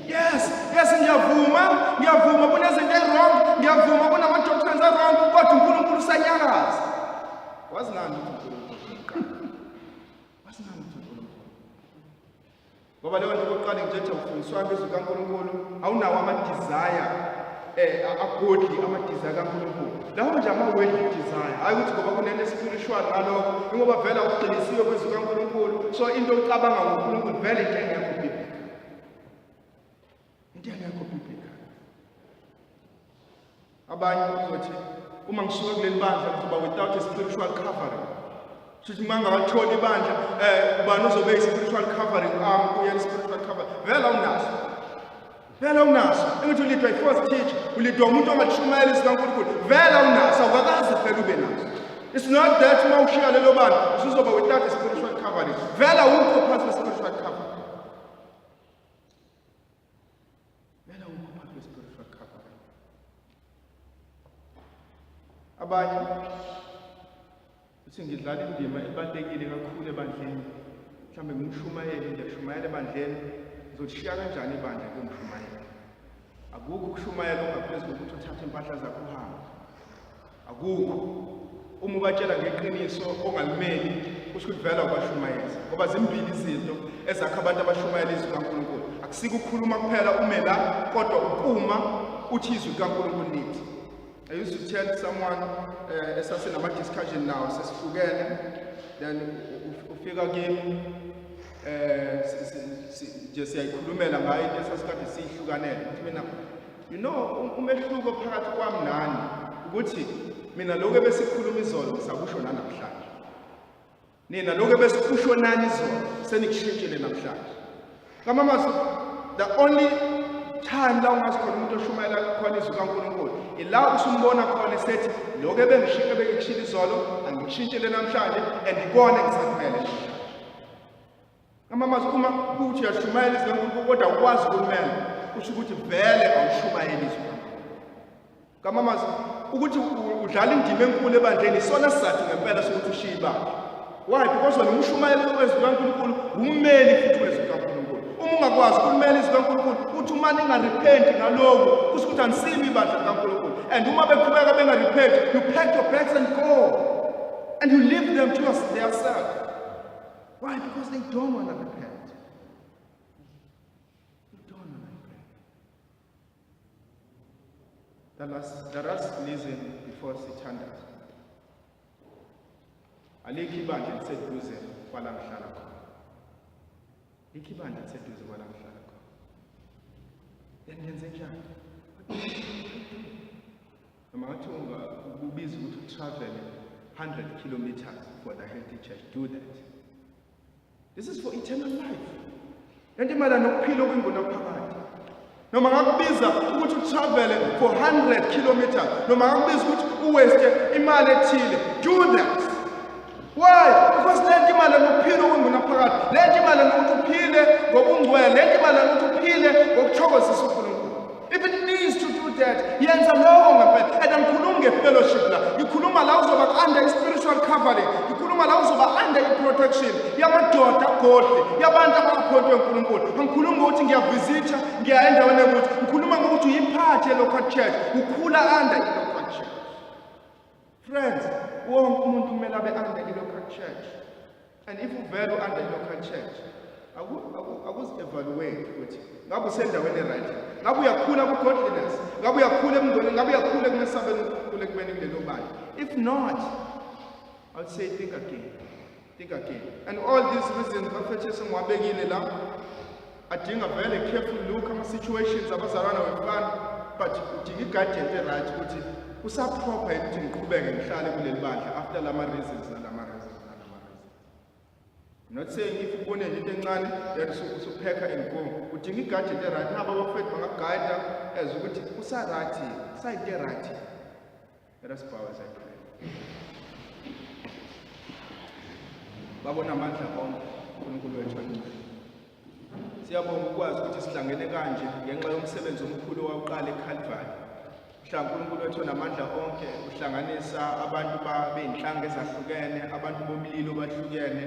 Yes, ngiyavuma, ngiyavuma kunezinto e-wrong, ngiyavuma kunama-doctrines a-wrong, kodwa uNkulunkulu usanyakaza. Wazi ngani ukuthi uNkulunkulu? Wazi ngani ukuthi uNkulunkulu? Ngoba leyo nto okokuqala ngithethe ufundiswa ngezwi kaNkulunkulu, awunawo ama-desire agodly, ama-desire kaNkulunkulu. Lawo nje ama-worldly desire, hhayi ukuthi ngoba kunento spiritual ngalokho, ingoba vele awugxilisiwe kwizwi kaNkulunkulu. So into ocabanga ngoNkulunkulu vele into engekho biblical. Into engekho biblical. Abanye uzothi uma ngisuka kuleli bandla ngizoba without a spiritual covering. Shuthi uma ngakatholi ibandla, ubani uzobe i-spiritual covering ami kuyena spiritual cover. Vele awunaso. Vele awunaso. Engithi ulidwa i-false teacher, ulidwa umuntu ongashumayela izwi kaNkulunkulu. Vele awunaso, awukakaze vele ube naso. It's not that uma ushiya lelo bandla usuzoba without a spiritual covering. Vele awukho phansi kwe-spiritual covering. Vele awukho phansi kwe-spiritual covering. Abanye uthi ngidlala indima ebalulekile kakhulu ebandleni, mhlawumbe ngumshumayeli, ngiyashumayela ebandleni, ngizoshiya kanjani ibandla ngiyomshumayela? Akukho ukushumayela okungaphezu kokuthi uthathe impahla zakho uhambe. Akukho. Uma ubatshela ngeqiniso ongalimeli, kusho ukuthi vele awubashumayezi, ngoba zimbili izinto ezakha abantu abashumayela izwi kaNkulunkulu. Akusiko ukukhuluma kuphela ume la, kodwa ukuma uthi izwi likaNkulunkulu lithi. I used to tell someone esasinama-discussion now, sesihlukene, then ufika kimi, nje siyayikhulumela ngayo into esasikade siyihlukanele. Ngithi mina, umehluko phakathi kwami nani ukuthi mina lokho ebesikhuluma izolo ngisakusho nanamhlanje. Nina lokho ebesikusho nani izolo senikushintshile namhlanje. Ngamamazwi, the only time la ungazi khona umuntu oshumayela khona izwi kaNkulunkulu ila usumbona khona esethi lokho ebengishike ebengikushilo izolo angikushintshile namhlanje, and ikona engisakumele namhlanje. Ngamamazwi, uma kuthi uyashumayela izwi kaNkulunkulu kodwa awukwazi ukulimela, kusho ukuthi vele awushumayeli izwi kaNkulunkulu. Ngamamazwi, ukuthi udlala indima enkulu ebandleni isona sizathu ngempela sokuthi ushiye ibandla. Why? Because wena umshumayeli wezwi kaNkulunkulu, ummeli futhi wezwi kaNkulunkulu. Uma ungakwazi ukulimela izwi kaNkulunkulu, uthi uma ningarepenti ngalokhu, kusho ukuthi anisimi ibandla likaNkulunkulu. And uma beqhubeka bengarepenti, you pack your bags and go. And you leave them to their self. Why? Because they don't want to repent. They don't want to repent. The last reason before sithandaza. Alikho ibandla eliseduze kwala ngihlala khona. Alikho ibandla eliseduze kwala ngihlala khona. Then ngenze njani? Noma ngathi ungakubiza ukuthi utravel 100 kilometers for the healthy church, do that. This is for eternal life. Lento imayelana nokuphila okungunaphakade. Noma ngakubiza ukuthi utravele for 100 kilometers, noma ngakubiza ukuthi uwaste imali ethile, do that. Why? Because lento imayelana nokuphila okungunaphakade. Lento imayelana nokuthi uphile ngobungcwele, lento imayelana nokuthi uphile ngokuthokozisa uNkulunkulu. If it means to do that, yenza lokho ngempela. And angikhulumi nge-fellowship la, ngikhuluma la uzoba under i-spiritual covering, ngikhuluma la uzoba under i-protection yamadoda agodle, yabantu abakhontwe uNkulunkulu. Angikhulumi ngokuthi ngiyavisitha, ngiya endaweni ekuthi, ngikhuluma ngokuthi uyiphathe local church, ukhula under i-local church. Friends, wonke umuntu kumele abe under i-local church. And if uvele u-under i-local church, akuzi-evaluate ukuthi ngabe usendaweni e-right, ngabe uyakhula ku-godliness, ngabe uyakhula emngcweleni, ngabe uyakhula ekumesabeni uNkulunkulu ekubeni kulelo bandla. If not, I would say think again. Think again. And all these reasons bafethu esengiwabekile la adinga vele careful look, ama-situations abazalwana wefana, but udinga i-guidance e-right ukuthi kusaproper ukuthi ngiqhubeke ngihlale kuleli bandla after lama reasons nalama reasons nalama reasons. I'm not saying if ubone nje into encane then usuphekha and go. Udinga i-guidance e-right, nabo abafethu bangaku-guide as ukuthi kusa-right, kusayinto e-right. Let us bow as I pray. Babona amandla onke, uNkulunkulu wethu ongcwele. Siyabonga ukwazi ukuthi sihlangene kanje ngenxa yomsebenzi omkhulu owawuqala eCalvary. Mhla uNkulunkulu wethu onamandla onke uhlanganisa abantu bey'nhlanga ezahlukene, abantu bomlilo bahlukene,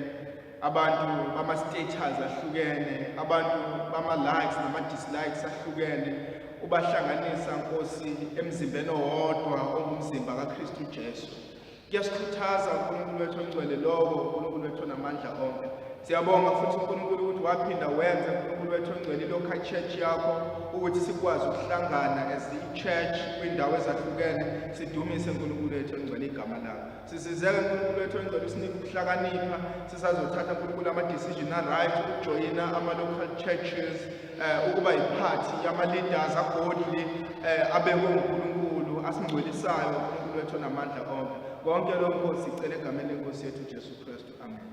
abantu bama-status ahlukene, abantu bama-likes nama-dislikes ahlukene, ubahlanganisa Nkosi emzimbeni owodwa ongumzimba kaKristu Jesu. Kuyasikhuthaza uNkulunkulu wethu ongcwele lokho, uNkulunkulu wethu onamandla onke. Siyabonga futhi uNkulunkulu ukuthi waphinda wenza uNkulunkulu wethu ongcwele i-local church yakho ukuthi sikwazi ukuhlangana as i-church kwindawo ezahlukene sidumise uNkulunkulu wethu ongcwele igama lakho. Sisizeke uNkulunkulu wethu ongcwele usinike ukuhlakanipha sisazothatha uNkulunkulu ama-decision a-right ukujoyina ama-local churches ukuba yiphathi yama-leaders agodly abekwe uNkulunkulu asingcwelisayo uNkulunkulu wethu onamandla onke. Konke lokho sicela egameni lenkosi yethu Jesu Kristu. Amen.